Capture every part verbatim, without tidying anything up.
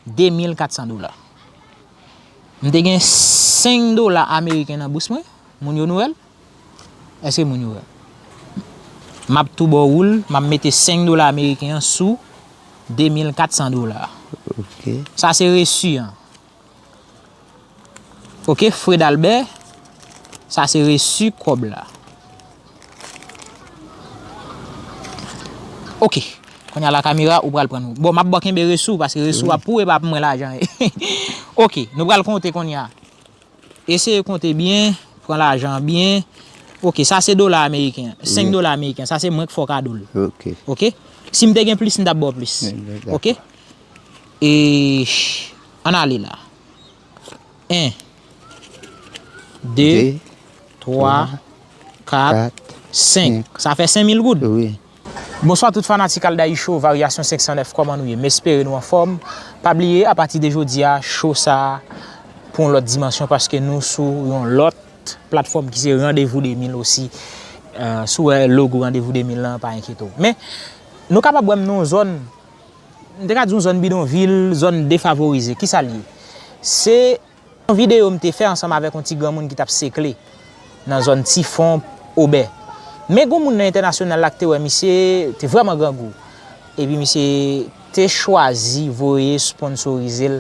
de mil kat san dola. M te gen senk dola ameriken nan bous mwen. Moun yo nou wè l? Èske moun yo wè l? M ap tou ba w woul, m ap mete senk dola ameriken an sou de mil kat san dola. Ok. Sa se resi an. Ok, Fred Albert, sa se resi kòb la. Ok. Kounye a la kamera, ou pral pran nou. Bon, m ap bò kenbe resi w, paske resi w ap pou, e pa pou mwen lajan ye. Ok, nou pral konte kounye a. Eseye konte byen, pran lajan an byen. Ok, sa se dola ameriken. Senk dola ameriken, sa se mwen k fè w kado l. Ok. Ok? Si m te gen plis, m t ap ba w plis. Ok? E, ann ale la. En, de, twa, kat, senk. Sa fè senk mil goud. Wi. Bonswa tout fanatik Aldaï Show, varyasyon senk san nèf, kòman nou ye? M espere nou anfòm. Pa bliye, apati de jodi a, show sa a pran yon lòt dimansyon paske nou sou yon lòt platfòm ki se Randevou de mil osi. Eh, si w wè logo Randevou de mil lan, pa enkyete w. Men, nou kapab wè m nan yon zòn, m te ka di yon zòn bidonvil, zòn defavorize. Kisa l ye? Se yon videyo m te fè ansanm avèk yon ti granmoun ki t ap sekle nan zòn Tifon, Obè. Men gon moun nan entènasyonal la ki te wè misye te vrèman grangou. Epi misye te chwazi voye sponsorize l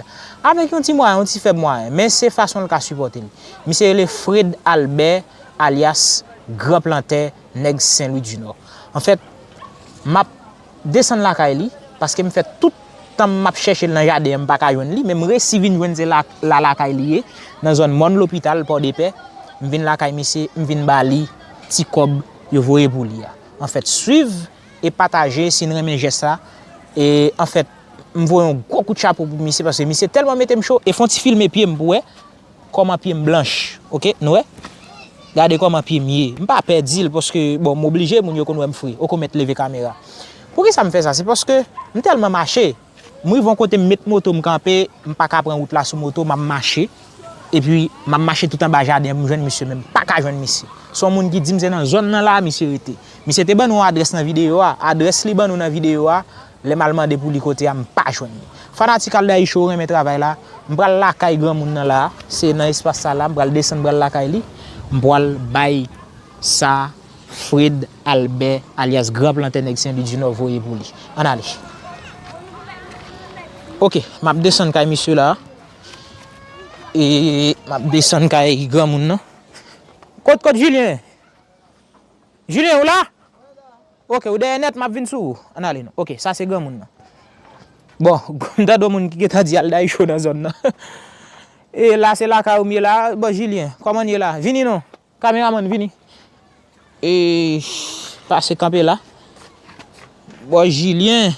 avèk yon ti mwayen, yon ti fèb mwayen. Men se fason l ka sipòte l. Misye rele Fred Albert, alyas Gran Plantè, nèg Sen Lwi di Nò. Anfèt, m ap desann lakay li, paske m fè tout tan m ap chèche l nan jaden an, m pa ka jwenn li, men m resi vin jwenn se la, la lakay li ye, nan zòn Mòn Lopital, Pòdepè. M vin lakay misye, m vin ba li ti kòb yo voye pou li a. Anfèt, swiv e pataje si n renmen jès la. E anfèt, m voye yon gwo kout chapo pou misye, paske misye tèlman mete m cho, e fè yon ti filme pye m pou wè kòman pye m blanch, ok? Nou wè? Gade kòman pye m ye. M pa pè di l, paske, bon, m oblije, moun yo konn wè m fre. Oko mèt leve kamera. Poukisa m fè sa? Se paske m tèlman mache. M rive yon kote, m met moto m kanpe, m pa ka pran wout la sou moto, m ap mache. Epi, m ap mache tout anba jaden an pou m jwenn misye, men m pa ka jwenn misye. Se yon moun ki di m se nan zòn nan la misye rete. Misye te ban nou yon adrès nan videyo a. Adrès li ban nou nan videyo a, lè m al mande pou li kote a, m pa jwenn li. Fanatik Aldaï Show renmen travay la. M pral lakay granmoun nan la. Se nan espas sa la, m pral desann, m pral lakay li. M pral bay sa Fred Albert, alyas Gran Plantè, nèg Sen Lwi di Nò, voye pou li. Ann ale. Ok, m ap desann kay misye la. E m ap desann kay granmoun nan. Kot, kot Julien? Julien, ou la? Ok, ou dèyè nèt, m ap vin sou ou. Ann ale non. Ok, sa se granmoun nan. Bon, m tande yon moun ki gentan di Aldaï Show nan zòn nan. E la, se lakay ou m ye la. Bon, Julien, kòman n ye la? Vini non. Kameramann, vini. E, pase kanpe la. Bon, Julien.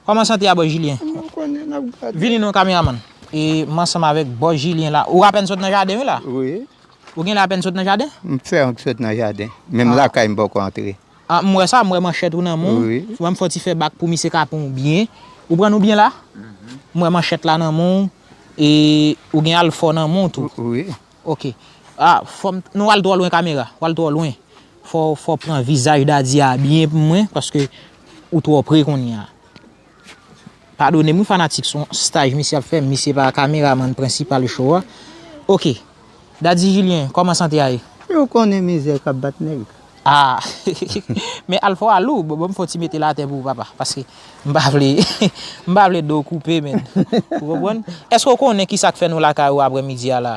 Kòman sante a, bon, Julien? Nou konnen n ap gade. Vini non, kameramann. E, m ansanm avèk bon Julien la. Ou apèn sot nan jaden wi la? Wi. Ou genlè apèn sot nan jaden? M fè ank sot nan jaden. Menm lakay m poko antre. Ah, m wè sa, m wè manchèt ou nan men w. Wi. Ou wè m fè w ti fè bak pou misye ka pran w byen. Ou pran nou byen la? M wè manchèt la nan men w. E ou gen alfò nan men w tou. Wi. Ok. Ah, fò m, nou al twò lwen kamera. W al twò lwen. Fò, fò w pran vizaj Daddy a byen pou mwen, paske ou twò pre kounye a. Padone m wi fanatik, se yon staj misye ap fè, misye pa kameramann prensipal show a. Ok. Daddy Julien, kòman sante a ye? Ou konnen mizè k ap bat nèg. Ah. Men alfò a lou, bon, bon, m fò ti mete l atè pou ou, papa, paske m pa vle, m pa vle do w koupe, men. Ou konprann? Èske w konnen kisa k fè nou lakay ou aprè midi a la?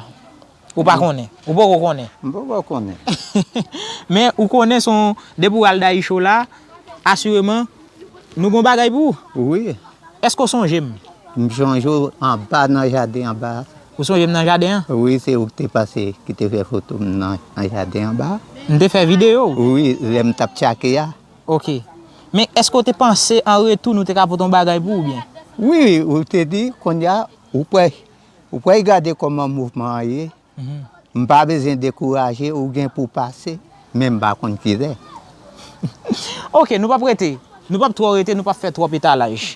Ou pa konnen? Ou poko konnen? M poko konnen. Men ou konnen se yon, depi w al Dayi Show la, asireman, nou gon bagay pou ou. Wi. Èske w sonje m? M sonje w anba nan jaden anba. Ou sonje m nan jaden an? Wi, se ou ki te pase, ki te fè foto m nan, nan jaden anba. M te fè videyo? Wi, lè m t ap tchake a. Ok. Men èske w te panse an retou nou te ka pote yon bagay pou ou byen? Wi, ou te di, kounye a, ou prè, ou prè gade kòman mouvman an ye. M pa bezwen dekouraje, ou gen pou pase, men m pa konn kilè. Ok, nou p ap rete, nou p ap twò rete, nou p ap fè twòp etalaj.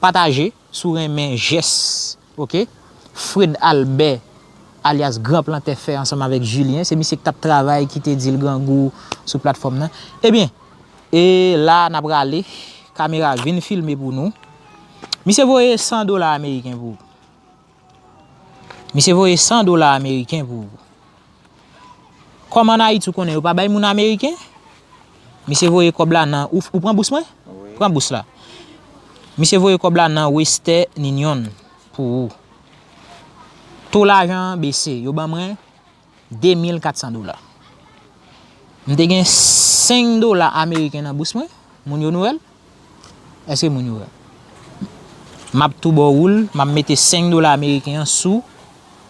Pataje, si w renmen jès, ok? Fred Albert, alyas Gran Plantè fè ansanm avèk Julien, se misye ki t ap travay, ki te di l grangou sou platfòm nan. Ebyen, e la n ap rale, kamera vin filme pou nou. Misye voye san dola ameriken pou ou. Misye voye san dola ameriken pou ou. Kòm ann Ayiti, ou konnen yo pa bay moun ameriken, misye voye kòb la nan, ou, ou pran bous mwen? Pran bous la. Misye voye kòb la nan Western Union pou ou. To lajan an bese, yo ban mwen de mil kat san dola. M te gen senk dola ameriken nan bous mwen. Moun yo nou wè l? Èske moun yo wè l? M ap tou ba w l, m ap mete senk dola ameriken an sou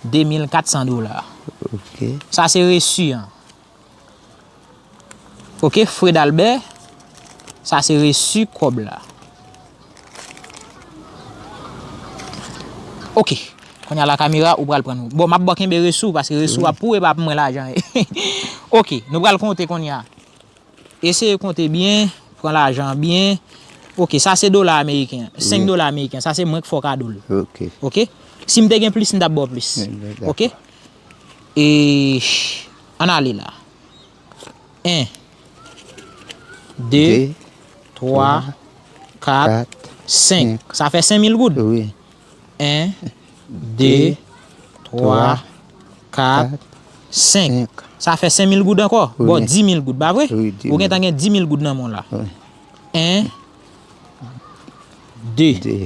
de mil kat san dola. Ok. Sa se resi an. Ok, Fred Albert, sa se resi kòb la. Ok. Kounye a la kamera, ou pral pran nou. Bon, m ap ba w kenbe resi w, paske resi w ap pou, e pa pou mwen lajan ye. Ok, nou pral konte kounye a. Eseye konte byen, pran lajan an byen. Ok, sa se dola ameriken an. Senk dola ameriken, sa se mwen k fè w kado l. Ok. Ok? Si m te gen plis, m t ap ba w plis. Ok? E, ann ale la. En, de, twa, kat, senk. Sa fè senk mil goud. Wi. En, de, twa, kat, senk. Sa fè senk mil goud ankò. Bon, dis mil goud, pa vre? Ou gentan gen dis mil goud nan men w la. En, de.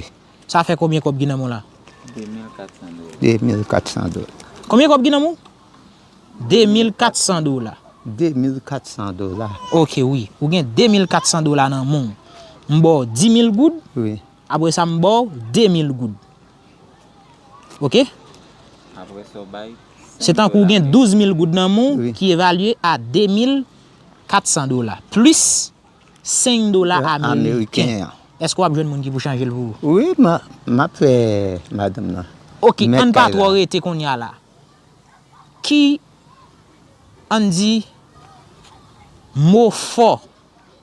Sa fè konbyen kòb ki nan men w la? De mil kat san dola. De mil kat san dola. Konbyen kòb ki nan men w? De mil kat san dola. De mil kat san dola. Ok, wi. Ou gen de mil kat san dola nan men w. M ba w dis mil goud. Wi. Apre sa, m ba w de mil goud. Ok? Apre sa, w bay. Se tankou w gen douz mil goud nan men w ki evalye a de mil kat san dola. Plis senk dola ameriken. Èske w ap jwenn moun ki pou chanje l pou ou? Wi, m a, m ap fè madanm nan. Ok, ann pa twò rete kounye a la. Ki, ann di, mo fò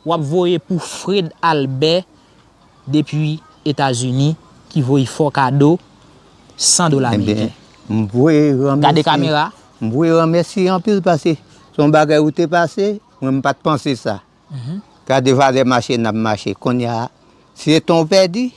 w ap voye pou Fred Albert depi Etazini ki voye fè w kado san dola ameriken? M voye ranmèsye. Gade kamera. M voye ranmèsye anpil paske se yon bagay ou te pase, mwen m pa t panse sa. Gade valè mache n ap mache. Kounye a, se tan w pèdi,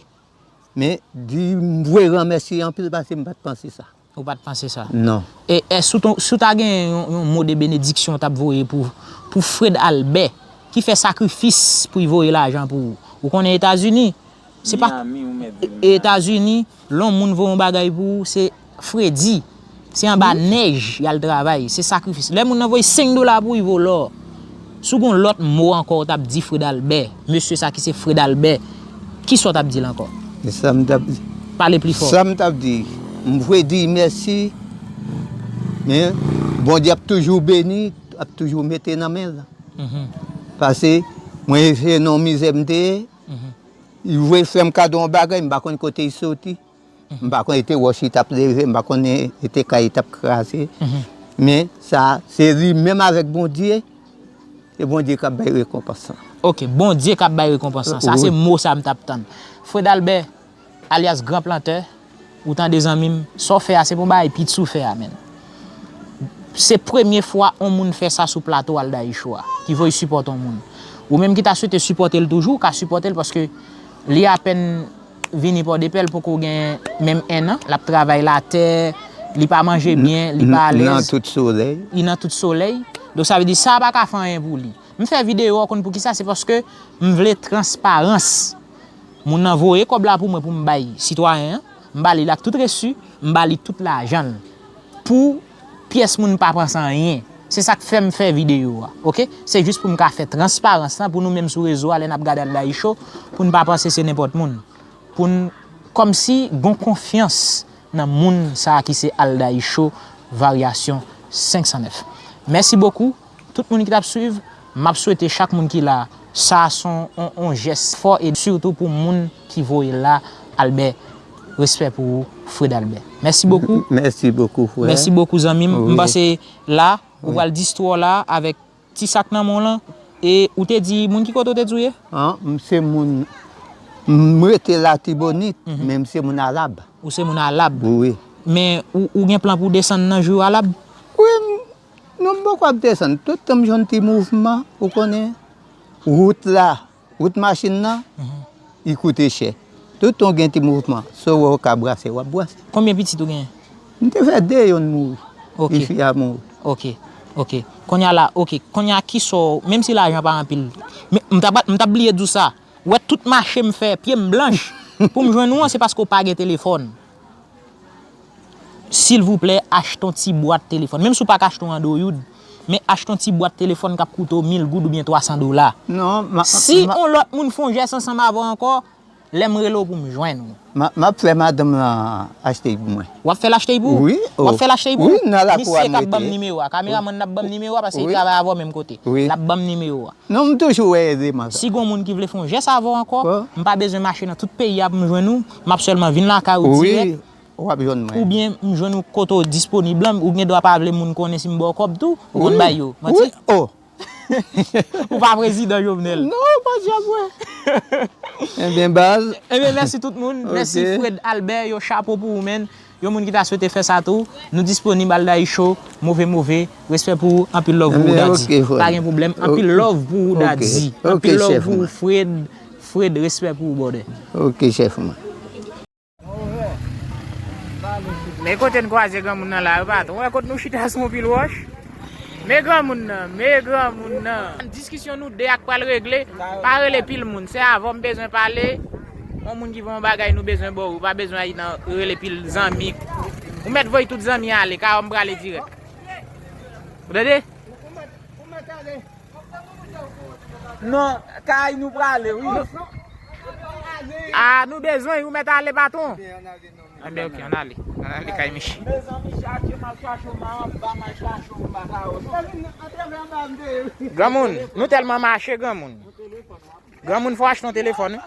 men di m voye ranmèsye anpil paske m pa t panse sa. Ou pa t panse sa? Non. E, e si w t, si w ta gen yon, yon mo de benediksyon w t ap voye pou, pou Fred Albert, ki fè sakrifis pou l voye lajan pou ou. Ou konnen Etazini, se pa Etazini, lè yon moun voye yon bagay pou ou, se fredi. Se anba nèj y al travay, se sakrifis. Lè moun nan voye senk dola pou ou, l vo lò. Si w gen yon lòt mo ankò w t ap di Fred Albert, mesye sa ki se Fred Albert, kisa w t ap di l ankò? Sa m t ap di. Pale pli fò. Sa m t ap di, m vle di mèsi, men Bondye ap toujou beni, ap toujou mete nan men l. Paske mwen se nan mizè m te ye, li voye fè m kado yon bagay, m pa konn kote l soti. M pa konn e te wòch li t ap leve, m pa konn e te kay li t ap kraze. Men sa, se li menm avèk Bondye, se Bondye k ap bay rekonpans lan. Ok, Bondye k ap bay rekonpans lan. Sa se mo sa m t ap tann. Fred Albert, alyas Gran Plantè, ou tande zanmi m, sa w fè a se pa yon bagay piti w fè a, menn. Se premye fwa yon moun fè sa sou plato Aldaï Show a, ki voye sipòte yon moun. Ou menm ki ta swete sipòte l toujou, ou ka sipòte l paske li apèn vini Pòdepè, l poko gen menm en an, l ap travay latè, li pa manje byen, li pa alèz. Nan tout solèy. Li nan tout solèy. Donk sa vle di sa pa ka fè anyen pou li. M fè videyo a, ou konn poukisa? Se paske m vle transparans. Moun nan voye kòb la pou mwen pou m bay sitwayen an, m ba li l ak tout resi, m ba li tout lajan l. Pou pyès moun pa panse anyen. Se sa k fè m fè videyo a, ok? Se jis pou m ka fè transparans lan pou nou menm sou rezo a, lè n ap gade Aldaï Show, pou n pa panse se nenpòt moun. Pou n, kòmsi, gon konfyans nan moun sa a ki se Aldaï Show, varyasyon senk san nèf. Mèsi bokou, tout moun ki t ap swiv, m ap swete chak moun ki la, sa a se yon, yon, yon jès fò e sitou pou moun ki voye l la, Albert, respè pou ou, Fred Albert. Mèsi bokou. Mèsi bokou, frè. Mèsi bokou, zanmi m. M panse la, ou pral distwè w la avèk ti sak nan men w lan. E ou te di, moun ki kote w te di w ye? An, m se moun, m rete Latibonit, men m se moun Alab. Ou se moun Alab? Wi. Men ou, ou gen plan pou w desann nan jou Alab? Wi, m, non, m poko ap desann. Tout tan m jwenn ti mouvman, ou konnen, wout la, wout machin nan, li koute chè. Tout tan w gen ti mouvman, sa w wè w ka brase, w ap brase. Konbyen pitit ou genyen? M te fè de, yonn mouri. Ok. Tifi a mouri. Ok, ok. Kounye a la, ok. Kounye a ki sa w, menm si lajan pa anpil, men m t ap, m t ap bliye di w sa. Ou wè tout mache m fè, pye m blanch, pou m jwenn ou an, se paske w pa gen telefòn. Silvouplè, achte yon ti bwat telefòn. Menm si w pa ka achte yon Android, men achte yon ti bwat telefòn k ap koute w mil goud oubyen twa san dola. Non, ma, Si ma, yon lòt moun fè yon jès ansanm avè w ankò, lè m rele w pou m jwenn ou. Ma, m ap fè madanm lan achte l pou mwen. W ap fè l achte l pou ou? Wi. W ap fè l achte l pou ou? Wi, nan lakou a m rete. Misye k ap ban m nimewo a. Kameramann nan ap ban m nimewo a paske li travay avè w menm kote. Wi. L ap ban m nimewo a. Non, m toujou wè eleman sa. Si gen yon moun ki vle fè yon jès avè w ankò, m pa bezwen mache nan tout peyi a pou m jwenn ou. M ap sèlman vin lakay ou dirèk. Wi, w ap jwenn mwen. Oubyen m jwenn ou kote w disponib lan, ou gen dwa pa vle moun konnen si m ba w kòb tou, ou konn bay yo. Manti? Wi, oh! Ou pa prezidan Jovenel. Non, ou pa janm wè. Ebyen, baz. Ebyen, mèsi tout moun. Mèsi Fred Albert, yo chapo pou ou, menn. Yon moun ki ta swete fè sa tou, nou disponib al Dadi Show, move move, respè pou ou, anpil love pou ou Dadi. Pa gen pwoblèm, anpil love pou ou Dadi. Anpil love pou ou Fred, Fred respè pou ou brother. Ok chèf mwen. Men kote n kwaze granmoun nan la yo patwon, wè kot nou chita sou yon pil wòch. Men granmoun nan, men granmoun nan. Diskisyon nou de a k pral regle, pa rele pil moun, se avè w m bezwen pale. Yon moun ki vle yon bagay nou bezwen ba w, ou pa bezwen al nan rele pil zanmi. Ou mèt voye tout zanmi ale, kay w m prale dirèk. Ou tande? Non, kay nou prale wi. Ah, nou bezwen, ou mèt ale patwon. Anben ok, ann ale. Ann ale kay Michi. Mezanmi chache m al chache w m a anba m al chache w m pa ka wè w non. Granmoun, nou tèlman mache granmoun. Granmoun fò achte yon telefòn wi.